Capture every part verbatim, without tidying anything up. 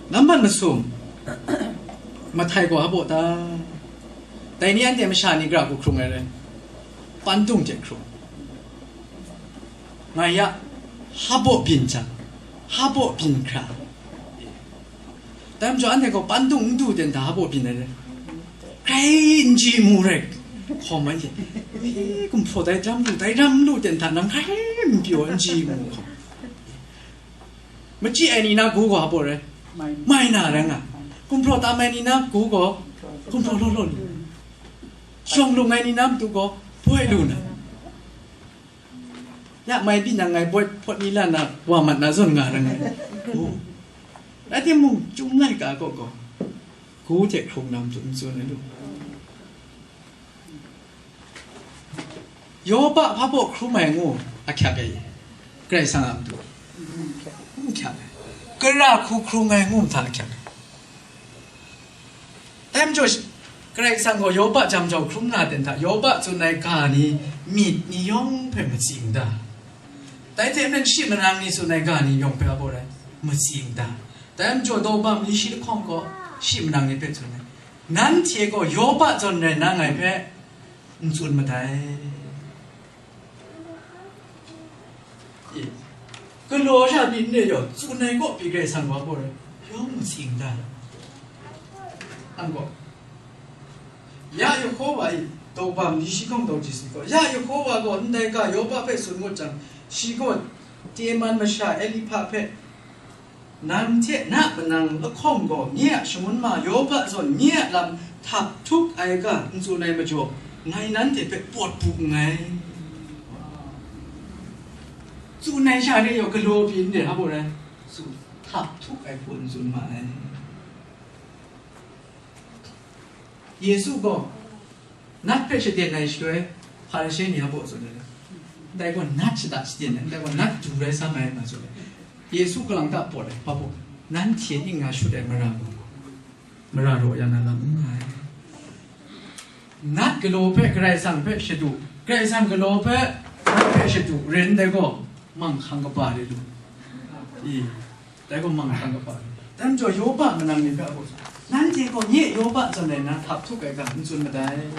Nambat masum, mahtai gaw hpa baw ta? Dai ni anhte masha ni gara hku hkrung ai rai, pandung hte hkrung. Ngai ya, hpa baw byin jang, hpa baw byin hkra. Dai majaw anhte gaw pandung n du ten hta hpa baw byin ai rai. Grai n ji mu rai, hkawm ai hte, e, gumhpraw dai ram lu, dai ram lu ten hta nang grai n pyaw, n ji mu hkawm. Machyi ai ni na gu gaw hpa baw rai? Mai na rai nga. Gumhpraw tam ai ni na gu gaw gumhpraw law law lu. Shawng lung ai ni na matu gaw boi lu na. Ya mai byin nang ngai boi hpawt ni la na wa mat na zawn nga rai ngai. Oh. Rai timung, chyum laika kaw gaw, gu hte hkrung na matu n tsun ai lu. Yoba hpa baw hkrum ai ngu ahkyak ai, Karai Kasang a matu n hkyak ai. Gara hku hkrung ai ngu hta ahkyak ai. Dai majaw, Karai Kasang gaw Yoba jam jau hkrum na ten hta, Yoba tsun ai ga ni myit ni yawng hpe matsing da? Dai hte maren shi manang ni tsun ai ga ni yawng hpe a baw rai, matsing da? Dai majaw, daw bam ni shi lahkawng gaw shi manang ni hpe tsun ai, nanhte gaw Yoba zawn rai na ngai hpe n tsun madai. E, galaw sha byin de yaw, tsun ai kaw pyi Karai Kasang wa gaw rai, yawng matsing da. Ang gaw, ya Yehova e, daw bam ni shi hkawng daw jisi gaw, ya Yehova gaw ndai ga Yoba hpe tsun ngut jang, shi gaw Teman masha Elipa hpe, "Nang hte na manang lahkawng gaw nye a shangun ma Yoba zawn nye a lam htap htup ai ga n tsun ai majaw, ngai nanhte hpe pawt bu nngai." Tsun ai sha re yaw galaw pyi n re, hpa baw rai? Tsun, htap htup ai hku n tsun ma ai. Yesu gaw nat hpe shaden ai shaloi, Hparishe ni a baw tsun ai, ndai gaw nat shada shaden ai, ndai gaw nat du rai sa mai, nga tsun ai. Yesu kalang ta pawt ai, hpa baw? Nanhte ning nga shut ai mara gaw, mara raw ya na lam n nga ai. Nat galaw hpe Karai Kasang hpe shadu, Karai Kasang galaw hpe nat hpe shadu rin dai gaw, manghkang kaba de lu. I, dai gaw manghkang kaba de. Dai majaw Yoba manang ni hpe a baw, nanhte gaw nye Yoba zawn rai na htap htup ai ga n tsun madai.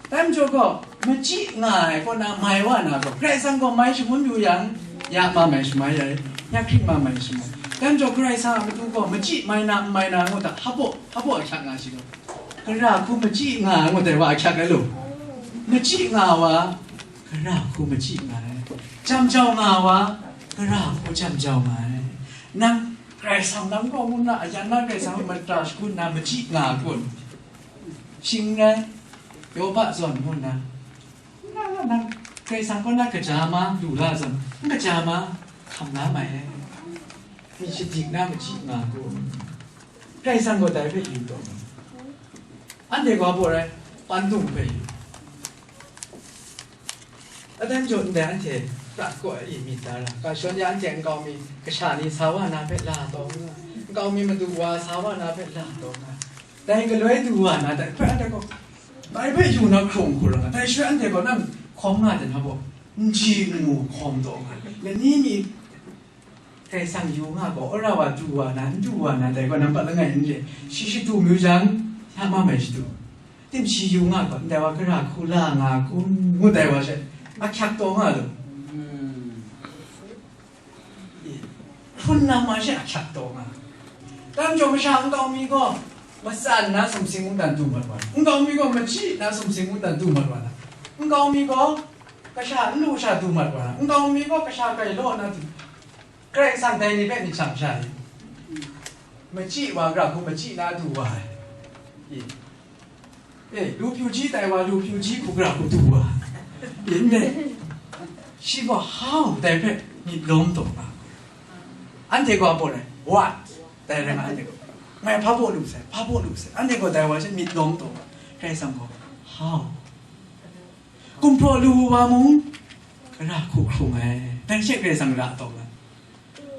Dai majaw gaw, machyi nga ai kaw na mai wa na gaw, Karai Kasang gaw mai shangun yu yang, ya ma mai shamai ai, ya hkring ma mai shamai. Dai majaw Karai Kasang a matu gaw machyi mai na, n mai na ngu hta, hpa baw, hpa baw ahkyak nga shi gaw, gara hku machyi nga ai ngut ai wa ahkyak ai lu. Machyi nga wa, gara hku machyi nga ai. Jam jau nga wa, gara hku jam jau nga ai. Nang Karai Kasang lam gaw ngu nna, ayan na Karai Kasang hpe mara shagun nna machyi nga ai kun? Shing rai, Yoba zawn ngu nna, nang, nang, Karai Kasang kaw na kaja ma, lu la zawn, n kaja ma, hkam la mai ai. Myit shadik na machyi nga ai kun? Karai Kasang gaw dai hpe yu taw ma. Anhte gaw hpa baw rai, pandung hpe yu. Adan jaw ndai anhte prat kaw ai myit da ra, ga shawn ya anhte nkau mi kasha ni sa wa na hpe la taw nga, nkau mi madu wa sa wa na hpe la taw nga, dai galoi du wa na, dai hpe anhte gaw, dai hpe yu na hkrung hku ra nga, dai shaloi anhte gaw nang hkawm nga de na baw, n ji n mu hkawm taw nga, lani mi Karai Kasang yu nga gaw, wora wa du wa na, n du wa na, dai gaw nampat langai n re, shi shadu mayu jang, ya ma mai shadu. Tim shi yu nga gaw, ndai wa gara hku la nga kun, ngu dai wa she, ahkyak taw nga lu. Hkrun na ma she ahkyak taw nga. Dai majaw masha nkau mi gaw, matsan na sumsing mungdan du mat wa na, nkau mi gaw machyi na sumsing mungdan du mat wa na, nkau mi gaw kasha n lu sha du mat wa na, nkau mi gaw kasha grai law na du. Karai Kasang dai ni hpe myit shang sha ai. Machyi wa gara hku machyi na du wa ai. E, e, lu pyu ji tai wa, lu pyu ji hku gara hku du wa ai. E, ndai, shi gaw how dai hpe myit lawm taw nga. Anhte gaw a baw rai, what? Dai rai nga, anhte gaw, ngai hpa baw lu sai, hpa baw lu sai. Anhte gaw dai wa she myit lawm taw nga. Karai Kasang gaw, how? Gumhpraw lu wa mung, gara hku hkrung ai. Dai she Karai Kasang ra taw nga.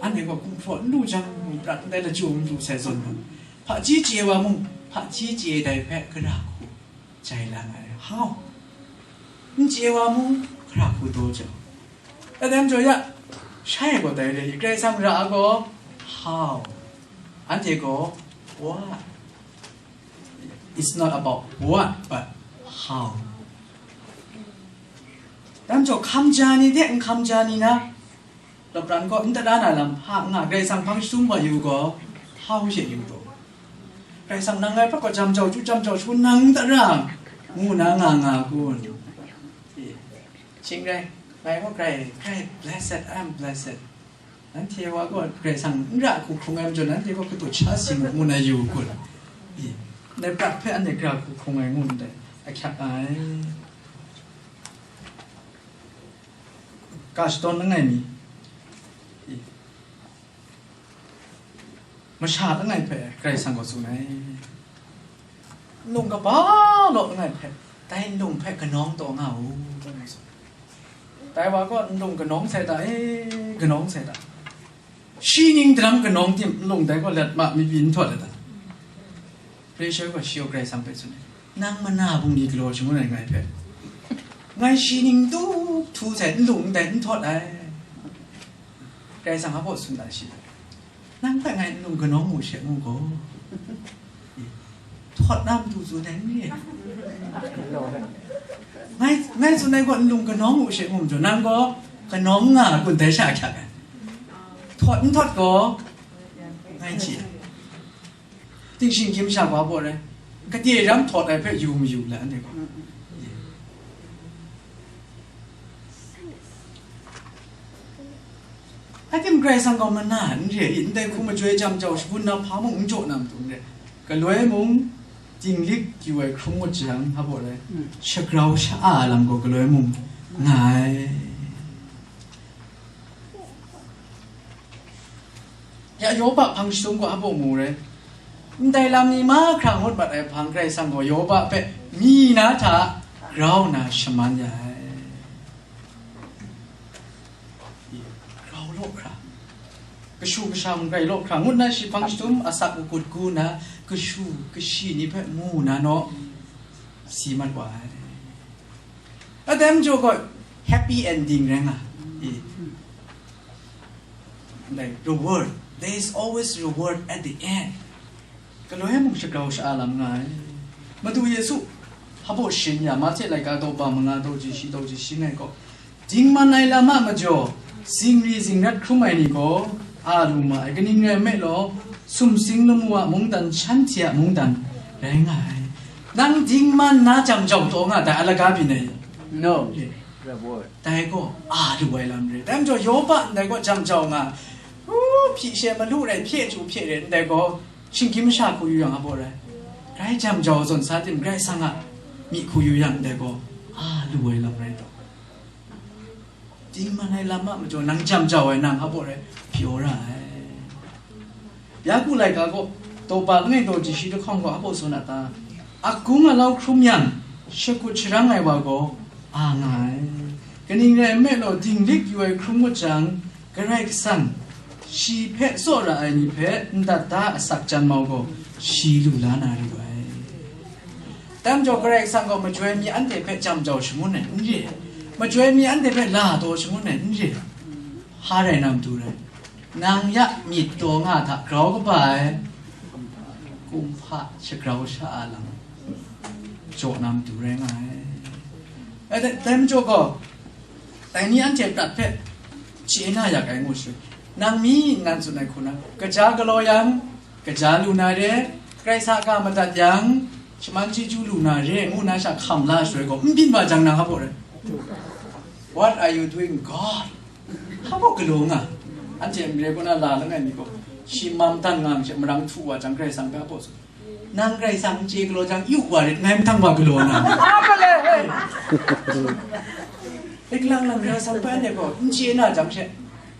Anhte gaw gumhpraw n lu jang, prat ndai lachyum n lu sai zawn mung, hpaji chye wa mung, hpaji chye dai hpe gara hku jai la nga ai. How? N chye wa mung, gara hku daw jau. Adan jaw ya, shai gaw dai re, Karai Kasang ra ai gaw, How? Anhte gaw what? It's not about what, but how. Dang jaw hkam ja ni de, n hkam ja ni na, lapran gaw n tara na lam hpa n nga, Karai Kasang hpang shadum wa yu gaw, how she yu gaw. Karai Kasang nang ngai hpe gaw jam jau chyu, jam jau chyu, nang n tara, ngu na nga nga kun. Shing rai, ngai gaw grai, grai, blessed, I am blessed. Nanhte wa gaw Karai Kasang n ra hku hkrung ai majaw, nanhte gaw kadu sha si mu, ngu na yu kun. I, ndai prat hpe anhte gara hku hkrung ai ngu ndai, ahkyak ai. Ka shadawn langai mi, i, masha langai hpe Karai Kasang gaw tsun ai. Nlung kaba law langai hpe, dai nlung hpe kanawng taw nga u, ngu tsun. Dai wa gaw nlung kanawng sai ta, e, kanawng sai ta. Shi ning daram kanawng tim nlung dai gaw let ma mi byin htawt ai ta. Pressure gaw shi gaw Karai Kasang hpe tsun ai. Nang mana bungli galaw shangun ai ngai hpe, ngai shi ning tup htu sai nlung ndai n htawt ai. Karai Kasang a baw tsun ai shi. Nang hpe ngai nlung kanawng mu she ngu gaw, htawt na matu tsun ai n re. Ngai, ngai tsun ai gaw nlung kanawng mu she ngu majaw, nang gaw kanawng nga kun dai sha ahkyak ai. Htawt n htawt gaw, ngai chye ai. Ting shinggyim sha wa baw rai, kade ram htawt ai hpe yu mayu le, anhte gaw. Atim Karai Kasang gaw mana n re i, ndai hku majoi jam jau shangun na hpa mung n jaw na matu n re. Galoi mung, dinglik yu ai hkrum ngut jang, hpa baw rai, shagrau sha-a ai lam gaw galoi mung nga ai. Ya Yoba hpang shadum gaw hpa baw mu rai. Ndai lam ni mahkra ngut mat ai hpang Karai Kasang gaw Yoba hpe mi na hta grau na shaman ya ai. Grau law hkra, kashu kasha mung rai law hkra, ngut na shi hpang shadum asak makut gu na, kashu kashi ni hpe mu na naw, si mat wa ai. Atem jaw gaw happy ending rai nga. I. Like reward, there is always reward at the end. Galoi mung shagrau sha-a lam nga ai. Madu Yesu hpa baw shin ya, Mahte laika daw ba manga daw ji shi daw ji shi ngai gaw, dingman ai lam a majaw, zingri zingrat hkrum ai ni gaw a lu ma ai, kaning rai nme law, sumsing lamu a mungdan shanhte a mungdan rai nga ai. Nang dingman na jam jau taw nga dai, alaga byin ai. No. Reward. Dai gaw a lu ai lam re. Dai majaw Yoba ndai gaw jam jau nga, u, hpyi she malu rai, hpye chyu hpye re, ndai gaw shinggyim masha hku yu yang a baw rai. Grai jam jau zawn sa tim, Karai Kasang a myi hku yu yang ndai gaw a lu ai lam rai taw. Dingman ai lam a majaw nang jam jau ai nang a baw rai pyaw ra ai. Yaku laika gaw, daw ba langai daw ji shi lahkawng gaw a baw tsun a ta? Akung alau hkrum yang, shakut sharang ai wa gaw a nga ai. Kaning rai nme law, dinglik yu ai hkrum ngut jang, Karai Kasang shi hpe tsaw ra ai ni hpe ndat da asak jan mau gaw, shi lu la na ru ai. Dai majaw Karai Kasang gaw majoi mi anhte hpe jam jau shangun ai n re, majoi mi anhte hpe la taw shangun ai n re. Hpa rai na matu rai, nang ya myit taw nga hta grau kaba ai kumhpa shagrau sha-a lam jaw na matu rai nga ai. Ai, dai, dai majaw gaw, dai ni anhte prat hpe chye na yak ai ngu shi. Nang mi nnan tsun ai hku na, kaja galaw yang, kaja lu na re, Karai Kasang ga madat yang, shaman chyeju lu na re, ngu na sha hkam la shaloi gaw, n byin wa jang nang hpa baw rai. What are you doing, God? Hpa baw galaw nga? Anhte mare kaw na la langai mi gaw, shi mam dan nga ai hte marang htu wa jang, Karai Kasang hpe hpa baw tsun. Nang Karai Kasang n chye galaw jang, yu wa rit, ngai mahtang wa galaw na. Lik lang lang Karai Kasang hpe anhte gaw n chye na jang she,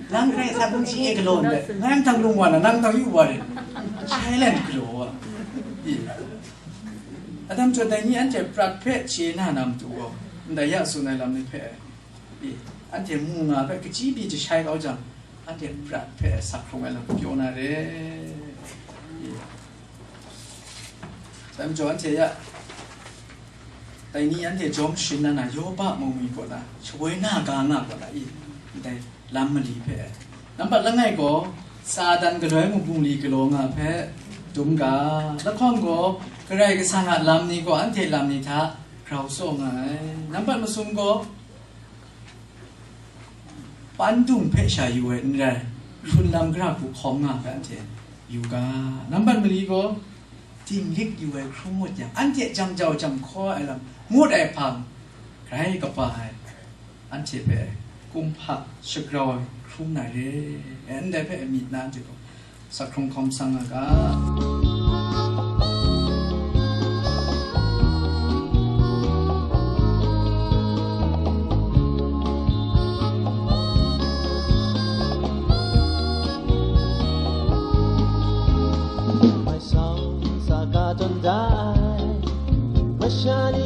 nang Karai Kasang n chye galaw ndai, ngai mahtang lung wa na, nang mahtang yu wa rit. Silent galaw wa. I. Adam chyawm dai ni anhte prat hpe chye na na matu gaw, ndai ya tsun ai lam ni hpe, i, anhte mu nga hpe kachyi pyi jashai kau jang, anhte prat hpe sak hkrung ai lam pyaw na re. I. Dai majaw anhte ya, dai ni anhte jawm sharin na na, Yoba mung mi kaw na, shawoi na ga nga kaw na, i, ndai lam mali hpe. Nambat langai gaw, Satan galoi mung bungli galaw nga hpe dum ga, lahkawng gaw Karai Kasang a lam ni gaw anhte lam ni hta grau tsaw nga ai. Nambat masum gaw, pandung hpe sha yu ai n rai, hkrun lam gara hku hkawm nga hpe anhte yu ga. Nambat mali gaw, dinglik yu ai hkrum ngut yang, anhte jam jau jam hkaw ai lam ngut ai hpang, grai kaba ai, anhte hpe kumhpa shagrau ai hkrum na re, ndai hpe myit na anhte gaw, sa hkrung hkawm sang nga ga. Mai sau sa ka tawn da ai, masha ni